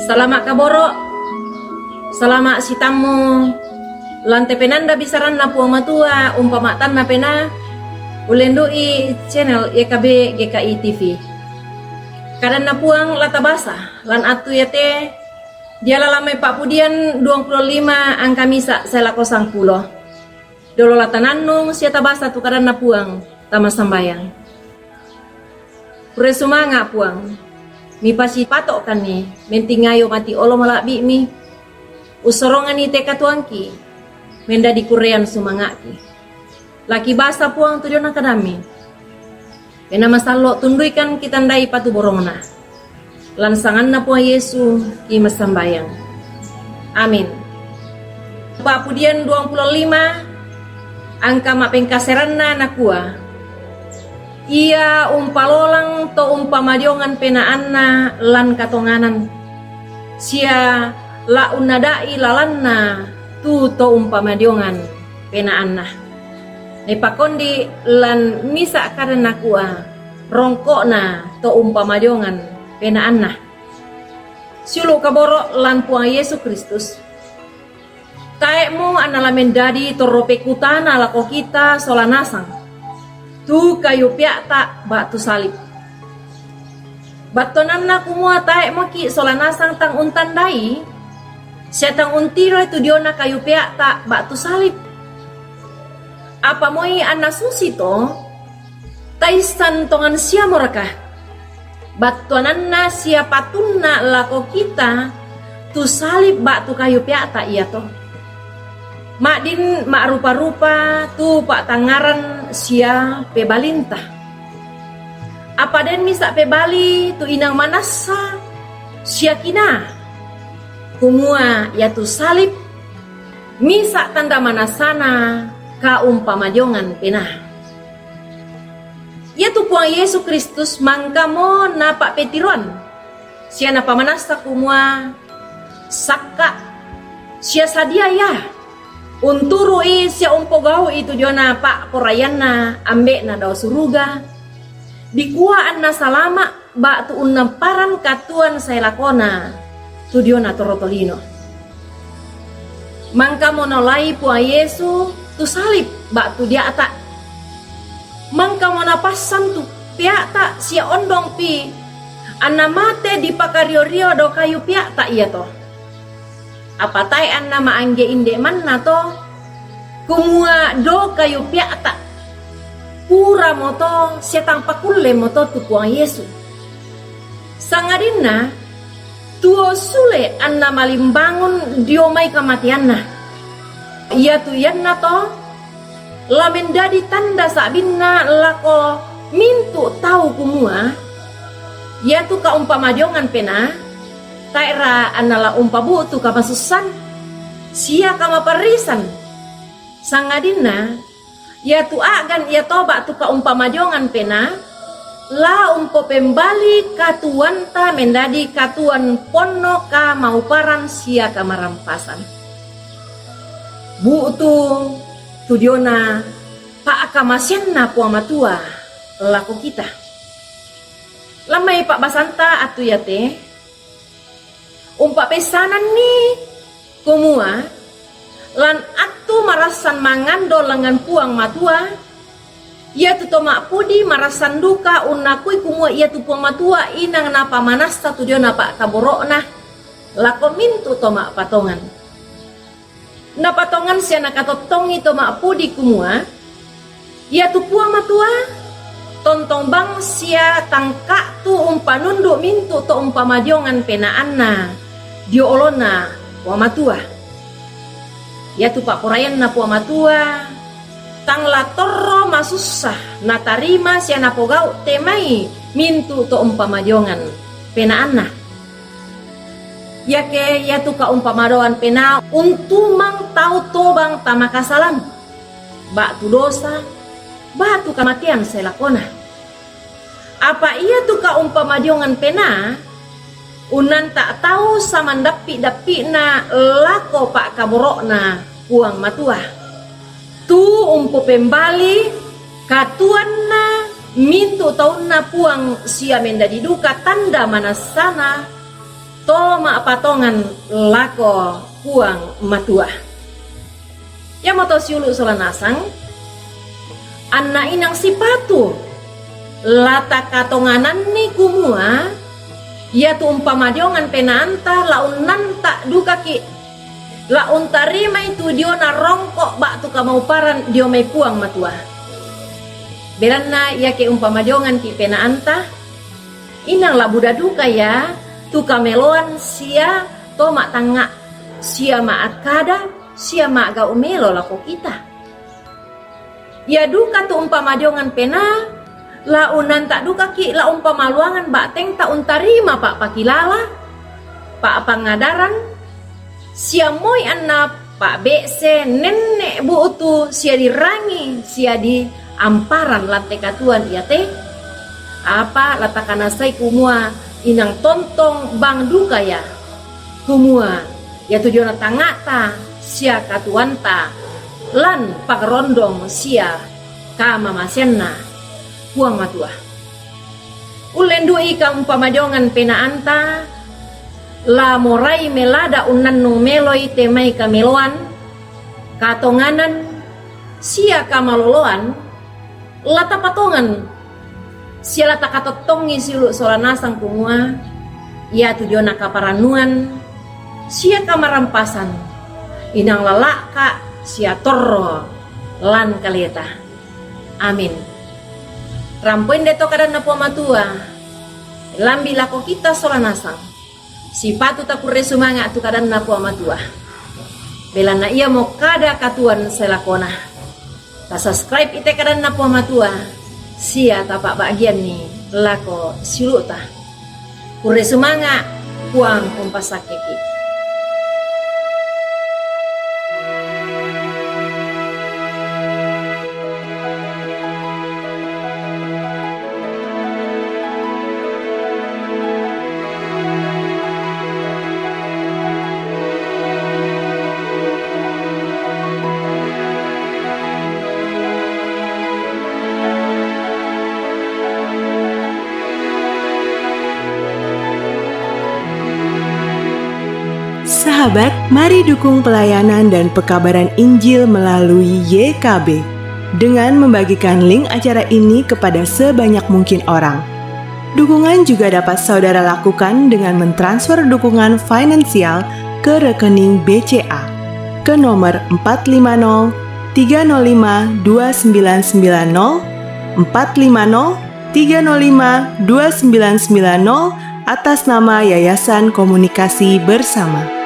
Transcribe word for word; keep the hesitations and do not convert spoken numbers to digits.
Salama' kaboro', salama' sitammu lan te penanda bisaranna Puang Matua, umpama'tanna penaa, ullendu'i channel Y K B G K I T V. Kadanna Puang la tabasa lan attu iate, diala lan mai Pa'pudian duangpulo lima angka misa' sae lako sangpulo. Dolo la tanannung sia tabasa tu kadanna Puang, tama sambayang. Pure sumanga', Puang, mipasipato'kanni, mentingayo mati olo mala'bi'mi. Ussoronganni te katuoangki, mendadi kurrean sumanga'ki. Laki basa, Puang, tu diona kadammi. Penaa masallo' tunduikan kitandai patuborongna. Lan sanganna Puang Yesu ki massambayang. Amin. Pa'pudian duangpulo lima angka ma'pengkaseranna nakua, Ia umpalolang to umpamadiongan penaanna lan katonganan, sia la unnada'i lalanna tu to umpamadiongan penaanna. Naipakondi' lan misa' kada nakua, rongko'na to umpamadiongan penaanna. Siulu' kaboro' lan Puang Yesu Kristus. Tae'mo anna la mendadi torro pekutana lako kita sola nasang tu kayu pea'ta' ba'tu salib. Battuananna kumua tae'moki' sola nasang tang untandai sia tang untiroi tu diona kayu pea'ta' ba'tu salib. Apa moi anna susito, taissan tongan siamoraka? Battuananna sia patunna lako kita tu salib ba'tu kayu pea'ta' iato. Ma'din ma'rupa-rupa tu pa'tangngaran sia pebalinta. Apa den misa' pebali tu inang manassa sia kinaa, kumua iatu salib misa' tanda manassana kaumpamadiongan penaa. Iatu Puang Yesu Kristus mangkamo napa'petiroan sia napamanassa kumua sakka' sia sadia ia unturu'i sia umpogau'i tu diona pa'poraianna Ambe'na dao suruga, dikua anna salama' ba'tu unnapparan katuoan sae lakona tu diona torro tolino. Mangkamo naolai Puang Yesu tu salib ba'tu dia'ta'. Mangkamo napassan tu pea'ta' sia ondongpi anna mate dipakario-rio dao kayu pea'ta' iato. Apa tae' anna ma'angge inde manna to, kumua dao kayu pea'ta'. Puramo to sia tang pakullemo to tu Puang Yesu. Sangadinna tuo sule anna malimbangun dio mai kamateanna. Iatu iannato la mendadi tanda sa'binna lako mintu' tau kumua, iatu kaumpamadiongan penaa tae'ra anna la umpabu'tu kamasussan sia kamaparrisan, sangadinna iatu a'gan iato ba'tu kaumpamadiongan penaa la umpopembali katuoanta mendadi katuoan ponno kamauparan sia kamarampasan. Bu'tu tu diona pa'kamaseanna Puang Matua lako kita. Lan mai pa'basanta attu iate, umpa'peissananni kumua, lan attu marassan mangando langngan Puang Matua, iatu to ma'pudi marassan duka unnakui kumua iatu Puang Matua inang napamanassa tu diona pa'kaboro'na lako mintu' to ma'patongan. Napatongan sia nakatottongi to ma'pudi kumua, iatu Puang Matua tontong bang sia tangka'tu umpanundu' mintu' to umpamadiongan penaanna dio olona Puang Matua. Iatu pa'poraianna Puang Matua tang la torro masussa natarima sia napogau' te mai mintu' to umpamadiongan penaanna. Iake iatu kaumpamadiongan penaa untumang tau tobang tama kasalan, ba'tu dosa, ba'tu kamatean sae lakona. Apa iatu kaumpamadiongan penaa unnanta' tau samandappi'-dappi'na lako pa'kaboro'na Puang Matua, tu umpopembali katuoanna mintu' taunna Puang sia mendadi duka tanda manassana to ma'patongan lako Puang Matua. Iamoto siulu' sola nasang, anna inang sipatu la takatongananni kumua, iatu umpamadiongan penaanta la unnanta' dukaki', la untarimai tu diona rongko' ba'tu kamauparan dio mai Puang Matua. Belanna iake umpamadionganki' penaanta, inang la buda duka ia tu kameloan sia to ma'tangnga', sia ma'kada, sia ma'gau' melo lako kita. Ia duka tu umpamadiongan penaa, la unnanta' dukaki' la umpamaluangan ba'tengta untarima pa'pakilala, pa'pangadaran, sia moi anna pa'be'se nenne' bu'tu sia dirangi sia diamparan lan te katuoan iate. Apa la takanasai kumua inang tontong bang duka ia, kumua iatu diona tangnga'ta sia katuoanta lan pangrondong sia kamamaseanNa Puang Matua. Ullendu'i kaumpamadiongan penaanta, la morai melada unnannung meloi te mai kameloan, katonganan, sia kamaloloan, la tapatongan sia la takatottongi siulu' sola nasang kumua, iatu diona kaparannuan sia kamarampasan, inang la la'ka' sia torro lan kaleta. Amin. Rampo inde to kadanNa Puang Matua, lambi' lako kita sola nasang. Sipatu takurre sumanga' tu kadanNa Puang Matua. Belanna iamo kada katuoan sae lakona. Ta-subscribe i te kadanNa Puang Matua, sia tapa'ba'gianni lako siulu'ta. Kurre sumanga', Puang umpasakkeki'. Sahabat, mari dukung pelayanan dan pekabaran Injil melalui Y K B dengan membagikan link acara ini kepada sebanyak mungkin orang. Dukungan juga dapat saudara lakukan dengan mentransfer dukungan finansial ke rekening B C A ke nomor empat lima nol tiga nol lima dua sembilan sembilan nol, empat lima nol tiga nol lima dua sembilan sembilan nol, atas nama Yayasan Komunikasi Bersama.